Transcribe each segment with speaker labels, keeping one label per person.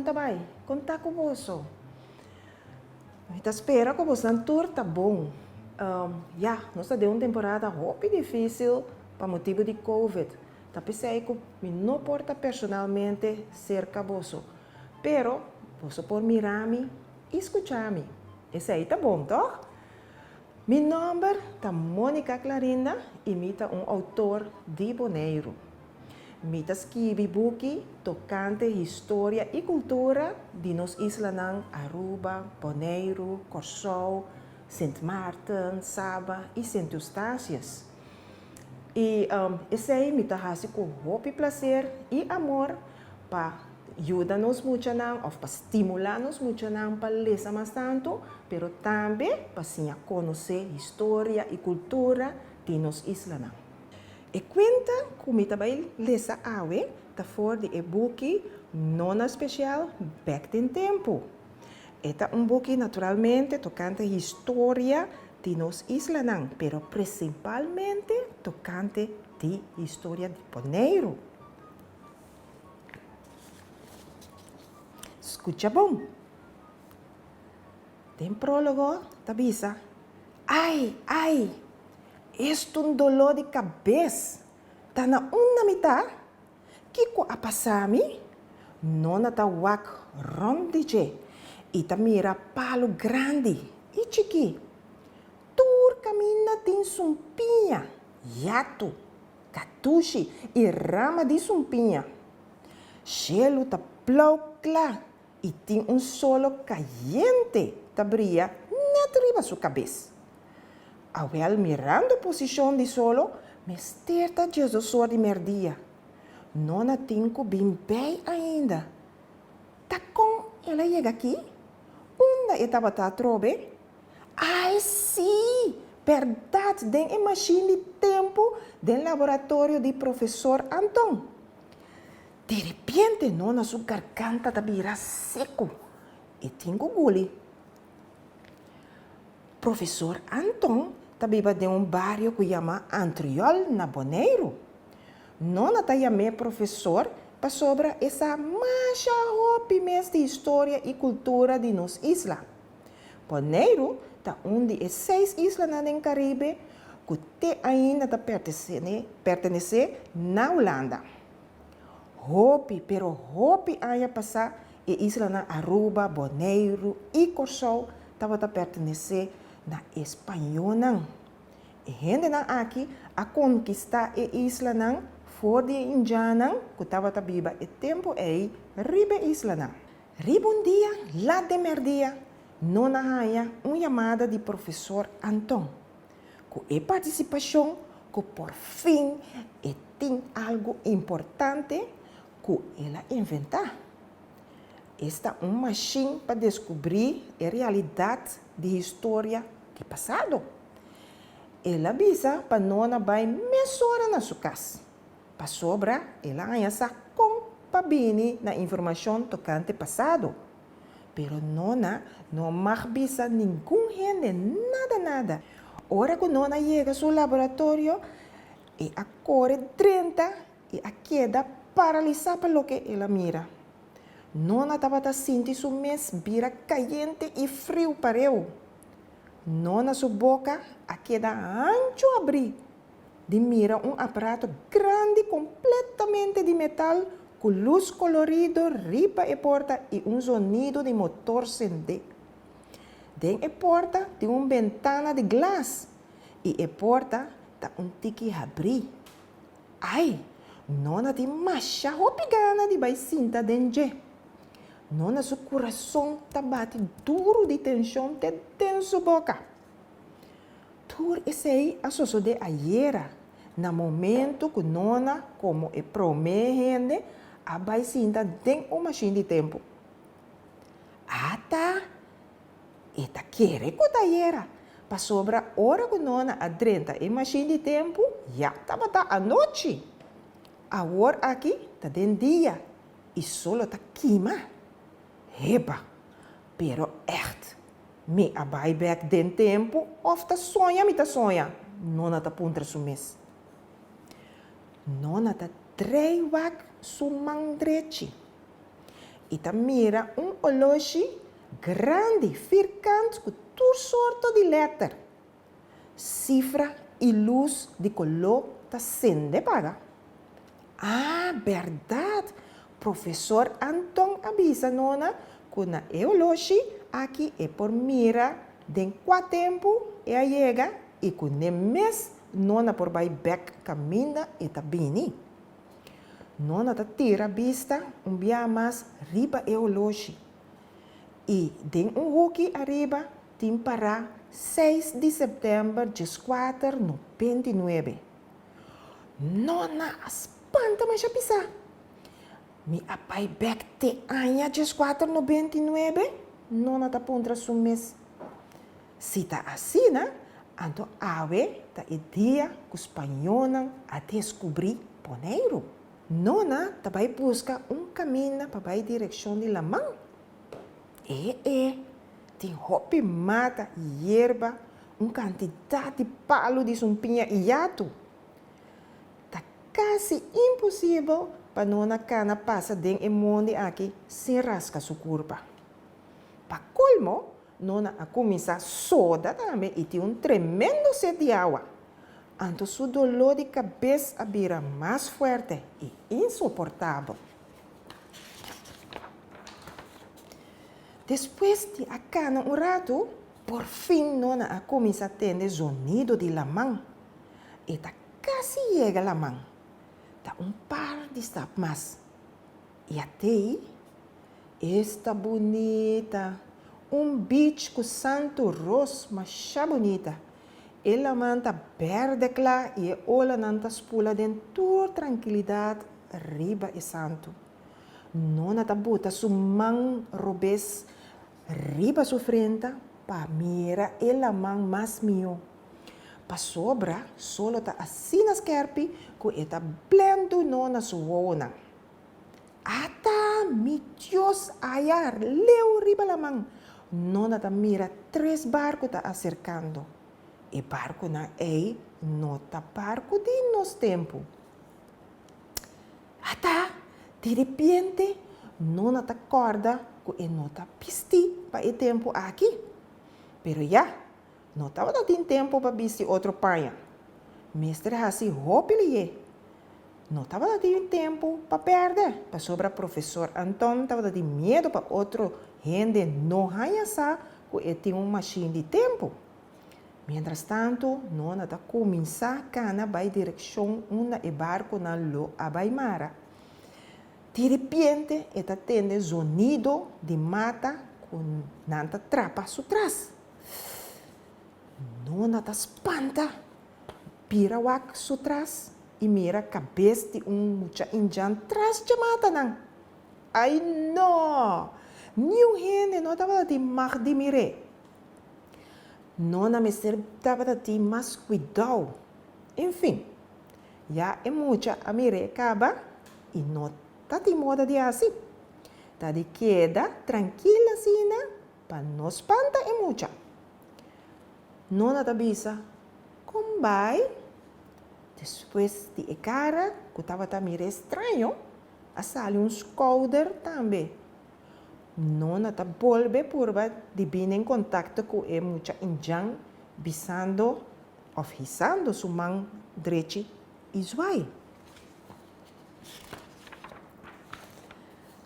Speaker 1: Kon ta bai? Kon ta ku boso? Mi ta spera ku bosnan tur ta bon. Ya, nos ta den un temporada hopi difísil pa motibu di Covid. Ta p'esei ku mi no por ta personalmente serka boso. Pero boso por mira mi i skucha mi. Esei ta bon, tòg? Mi nòmber ta Monica Clarinda i mi ta un outor di Boneiru. Mi ta skibi buki tokante historia i kultura di nos islanan Aruba, Boneiru, Kòrsou, Sint Maarten, Saba i Sint Eustatius. I esei mi ta hasi ku hopi plaser i amor pa yuda nos muchanan òf pa stimulá nos muchanan pa lesa mas tantu, pero tambe pa siña konosé historia i kultura di nos islanan. E kuenta ku mi ta bai lesa awe ta for di e buki Nona Spesial Bèk den Tempu. E ta un buki naturalmente tokante historia di nos islanan, pero prinsipalmente tokante di historia di Boneiru. Skucha bon. Den prólogo ta bisa, Ai, ai! Esto un doló di kabes! Ta na unda mi ta? Kiko a pasa mi? Nona ta wak rònt di dje i ta mira palu grandi i chikí. Tur kaminda tin sumpiña, yatu, Katushi i rama di sumpiña. Shelu ta blou kla i tin un solo kayente ta bria nèt riba su kabes. Awèl mirando posishon di solo mester ta diesdosor di mèrdia. Nona tin ku bin bei ainda. Ta kon el a yega aki? Unda e tabata atrobe? Ai sí! Bèrdat den e mashin di tempu den laboratorio di profesor Anton. Di repente Nona su garganta ta bira seku. E tin ku guli. Profesor Anton ta biba den un bario ku yama Antriol na Boneiru. Nona ta yam'é profesor pasobra e sa masha hopi mes di historia i kultura di nos isla. Boneiru ta un di e seis islanan den Karibe ku te ainda ta pertenesé na Hulanda. Hopi, pero hopi aña pasá e islanan Aruba, Boneiru i Kòrsou tabata pertenesé na e spañónan. E hendenan aki a konkistá e islanan for di e indjannan ku tabata biba e tempu ei riba e islanan. Riba un dia, lat den mèrdia, Nona haña un yamada di profesor Anton, ku e partisipashon ku por fin e tin algu importante ku el a inventá. Esta un mashin pa deskubrí e realidat di historia di pasado. El a bisa pa Nona bai mesora na su kas. Pasobra el a haña sa kon pa bini na informashon tokante pasado. Pero Nona no mag bisa ningun hende nada nada. Ora ku Nona yega su laboratorio, e a kore drenta i a keda paralisá pa loke el a mira. Nona tabata sinti su mes bira kayente i friu pareu. Nona su boka a keda hanchu abrí di mira un aparato grandi completamente di metal cu luz colorido riba e porta y un zonido di motor cende. Den e porta tin un bentana di glas y e porta ta un tiki habri. Ay, Nona tin masha hopi gana di bay sinta den dje. Nona su curason ta bati duro di tension te den su boca. Tur esei a sosodé ayera, na momento ku Nona komo e promé hende a bai sinta den un mashin di tempu. Ata! E ta kere ku ta ayera, pasobra ora ku Nona a drenta e mashin di tempu ya tabata anochi. Awor aki ta den dia i solo ta kima. Heba! Pero ègt, Mi a bai bek den tempu of ta soña mi ta soña? Nona ta puntra su mes. Nona ta drei wak su man drechi. I ta mira un oloshi grandi firkant ku tur sorto di lèter, sifra i lus di koló ta sende paga. Ah, bèrdat! Profesor Anton a bisa Nona ku na e oloshi aki e por mira den kua tempu e a yega i ku n'e mes Nona por bai bèk kaminda e ta bini. Nona ta tira bista un bia mas riba e oloshi i den un huki ariba tin pará seis di sèptèmber dieskuater 99. Nona a spanta masha pisá. Mi a bai bèk te aña dieskuater 99? Nona ta puntra su mes. Si ta asina, anto awe ta e dia ku spañónan a deskubrí Boneiru. Nona ta bai buska un kaminda pa bai direkshon di laman. E e, tin hopi mata i yerba, un kantidat di palu di sumpiña i yatu. Ta kasi imposibel pa Nona kana pasa den e mondi aki sin raska su kurpa. Pa kolmo, Nona a kuminsá soda tambe i tin un tremendo set di awa. Anto su doló di kabes a bira mas fuerte i insoportabel. Despues di a kana un ratu, porfin Nona a kuminsá tende zonido di laman. E ta kasi yega laman. Ta un par di stap mas. I atei Esta bunita! Un beach ku santu ros masha bunita. E laman ta berde kla i e olanan ta spula den tur trankilidat riba e santu. Nona ta buta su man robes riba su frenta pa mira e laman mas mihó. Pasobra solo ta asina skerpi ku e ta blendu Nona su wowonan. Ata, mi Dios, aya leu riba laman, Nona ta mira tres barku ta aserkando. E barkunan ei no ta barku di nos tempu. Ata, di ripiente Nona ta kòrda ku e no ta bistí pa e tempu aki. Pero ya, no tabata tin tempu pa bisti otro paña. Mester hasi hopi lihé. No tabata tin tempu pa pèrdè, pasobra profesor Anton tabata tin miedu pa otro hende no haña sa ku e tin un mashin di tempu. Mientrastantu, Nona ta kuminsá kana bai direkshon unda e barkunan lo a bai mara. Diripiente e ta tende zonido di mata ku nan ta trapa su tras. Nona ta spanta! Bira wak su tras i mira kabes di un mucha indjan tras dje matanan. Ai no! Niun hende no tabata tin mag di mir'é. Nona mester tabata tin mas kuidou. Enfin, ya e mucha a mir'é kaba i no ta tin moda di hasi. Ta di keda trankil asina pa no spanta e mucha. Nona ta bisa, Kon bai? Despues di e kara ku tabata mir'é straño, a sali un skouder tambe. Nona ta bolbe purba di bini en kontakto ku e mucha indjan bisando òf hisando su man drechi i zwai.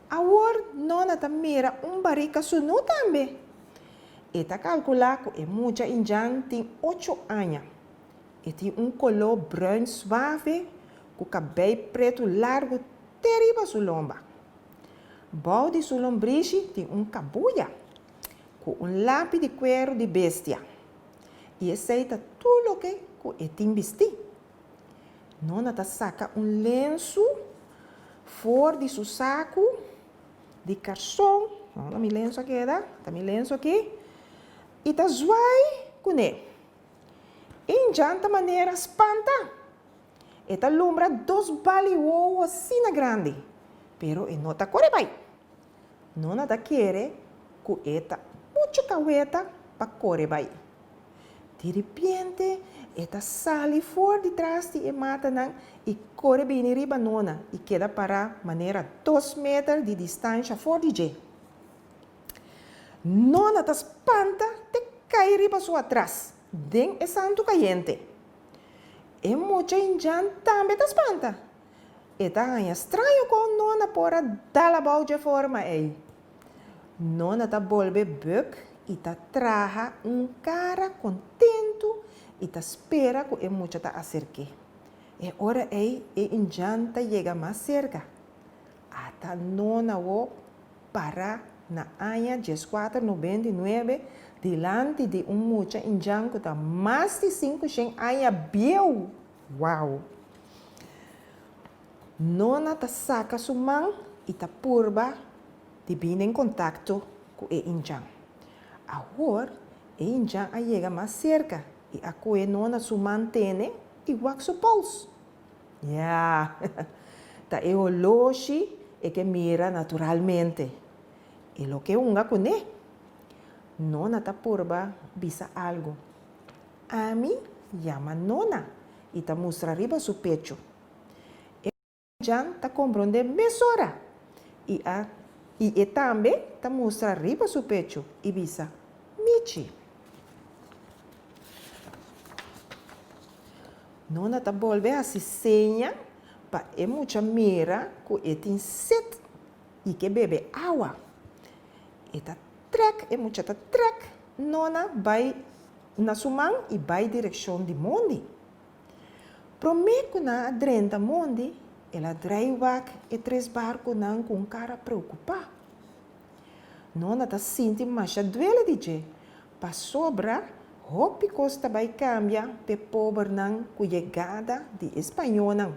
Speaker 1: Awor Nona ta mira un barika sunú tambe. E ta kalkulá ku e mucha indjan tin ocho aña. E tin un koló bruin suave ku kabei pretu largu te riba su lomba. Bou di su lombrishi tin un kabuya ku un lapi di kueru di bestia. I esei ta tur loke ku e tin bistí. Nona ta saka un lensu for di su saku di karson, unda mi lensu a keda? Ta mi lensu aki, i ta zwai kuné. Indjan ta manera spanta. E ta lumbra dos bali wowo asina grandi, pero e no ta kore bai. Nona ta kere ku e ta muchu kaweta pa kore bai. Diripiente e ta sali for di tras di e matanan i kore bini riba Nona i keda pará manera dos meter di distansha for di dje. Nona ta spanta te kai riba su atras den e santu kayente. E mucha indjan tambe ta spanta. E ta haña straño kon Nona por a dal abou dje forma ei. Nona ta bolbe buk i ta traha un kara kontentu i ta spera ku e mucha ta aserk'é. E ora ei e indjan ta yega mas serka. Ata Nona wo pará na aña dieskuater nobenta i nuebe dilanti di un mucha indjan ku ta mas di sinkushen aña bieu! Wow! Nona ta saka su man i ta purba di bini den kontakto ku e indjan. Awor e indjan a yega mas serka i a kohe Nona su man tene i wak su pols. Ya, ta e holoshi e ke mira naturalmente. E lo ke hunga kuné. Nona ta purba bisa algu. Ami yama Nona i ta mustra riba su pechu. E Jan ta komprondé mesora i a i e tambe ta mustra riba su pechu i bisa, Michi. Nona ta bolbe hasi seña pa e mucha mira ku e tin set i ke bebe awa. E ta trèk, e mucha ta trèk Nona bai na su man i bai direkshon di mondi. Promé ku nan a drenta mondi, el a drei wak e tres barkunan ku un kara preokupá. Nona ta sinti masha duele di dje, pasobra hopi kos ta bai kambia p'e pobernan ku yegada di e spañónan.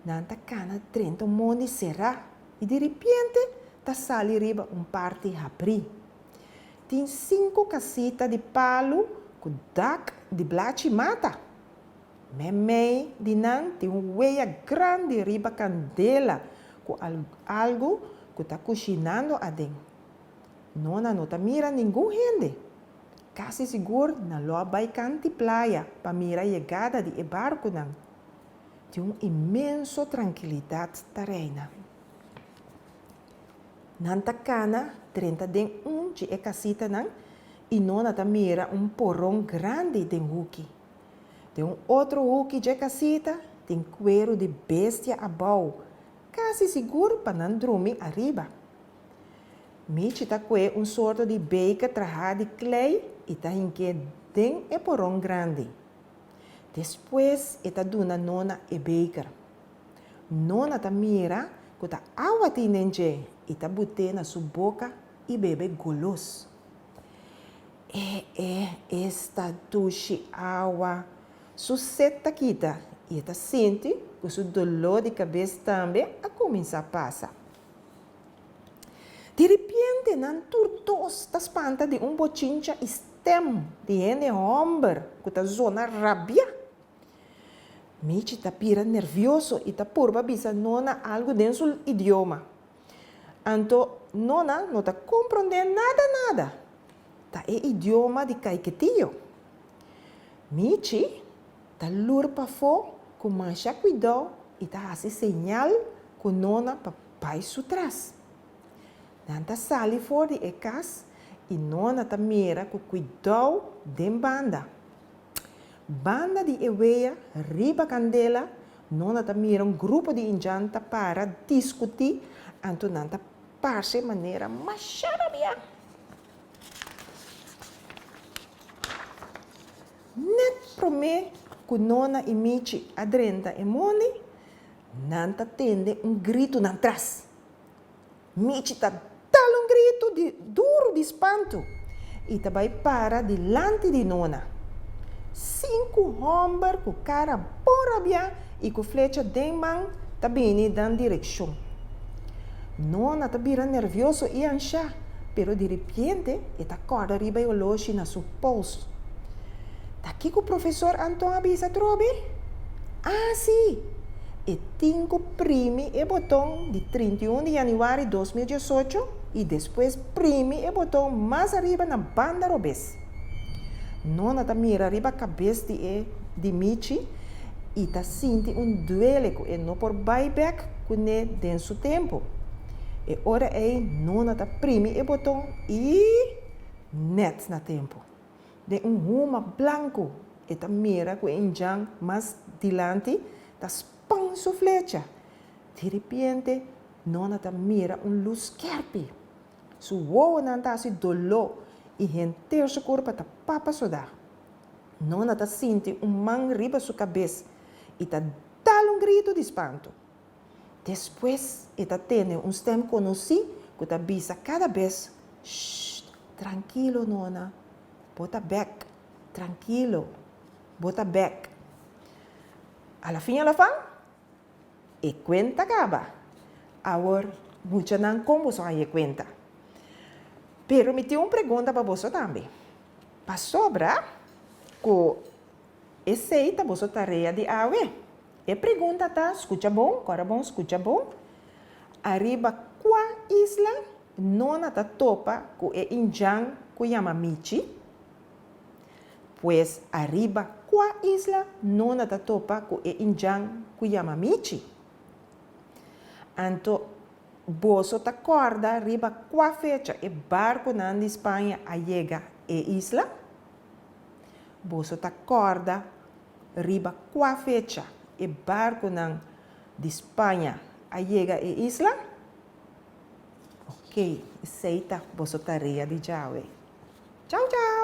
Speaker 1: Nan ta kana drenta un mondi será i diripiente ta sali riba un parti habrí. Tin sinku kasita di palu ku dak di blachi mata. Meimei di nan tin un wea grandi riba kandela ku algu ku ta kushinando aden. Nona no ta mira ningun hende. Kasi sigur nan lo a bai kanti playa pa mira yegada di e barkunan. Tin un inmenso trankilidat ta reina. Nan ta kana drenta den un dje e kasitanan i Nona ta mira un poron grandi den huki. Den un otro huki dje kasita tin kueru di bestia abou, kasi sigur pa nan drumi ariba. Michi ta kue un sorto di beker trahá di klei i ta hink'é den e poron grandi. Despues e ta duna Nona e beker. Nona ta mira ku ta awa tin den dje i ta but'é na su boka i bebe golos. E e esta dushi awa! Su set ta kita i e ta sinti ku su doló di kabes tambe a kuminsá pasa. Diripiente nan tur dos ta spanta di un bochincha i stèm di hende hòmber ku ta zona rabiá. Michi ta bira nervioso i ta purba bisa Nona algu den su idioma. Anto Nona no ta komprondé nada nada. Ta e idioma di Kaiketio. Michi ta lur pafó ku masha kuidou i ta hasi señal ku Nona pa bai su tras. Nan ta sali for di e kas i Nona ta mira ku kuidou den banda. Banda di e wea riba kandela Nona ta mira un grupo di indjan ta para diskutí, anto nan ta parse manera masha rabiá. Nèt promé ku Nona i Michi a drenta e mondi, nan ta tende un gritu nan tras. Michi ta dal un gritu di duru di spantu i ta bai para dilanti di Nona. Sinku hòmber ku kara bon rabiá i ku flecha den man ta bini dan direkshon. Nona ta bira nervioso i anshá, pero diripiente e ta kòrda riba e oloshi na su pols. Ta kiko profesor Anton a bisa atrobe? Ah, sí! E tin ku primi e boton di 31 di yanüari 2018 i despues primi e boton mas ariba na banda robes. Nona ta mira riba kabes di e di Michi i ta sinti un duele ku e no por bai bèk kuné den su tempu. E ora ei Nona ta primi e boton i nèt na tempu. Den un huma blanku e ta mira ku e indjan mas dilanti ta span su flecha. Diripiente Nona ta mira un lus skèrpi. Su wowonan ta hasi doló i henter su kurpa ta papa sodá. Nona ta sinti un man riba su kabes i ta dal un gritu di spantu. Despues e ta tende un stèm konosí ku ta bisa kada bes, Shht, trankilo Nona, bo ta bèk, trankilo, bo ta bèk. Alafin alafan, E kuenta kaba. Awor, muchanan kon boso haña e kuenta? Pero mi tin un pregunta pa boso tambe. Pasobra ku esei ta boso tarea di awe. E pregunta ta, skucha bon, kòrda bon, skucha bon, Ariba kua isla Nona ta topa ku e indjan ku yama Michi? Pues ariba kua isla Nona ta topa ku e indjan ku yama Michi? Anto boso ta kòrda riba kua fecha e barkunan di Spaña a yega e isla? Boso ta kòrda riba kua fecha e barkunan di Spaña a yega e isla? Oké, esei ta boso tarea di djawe. Chau chau!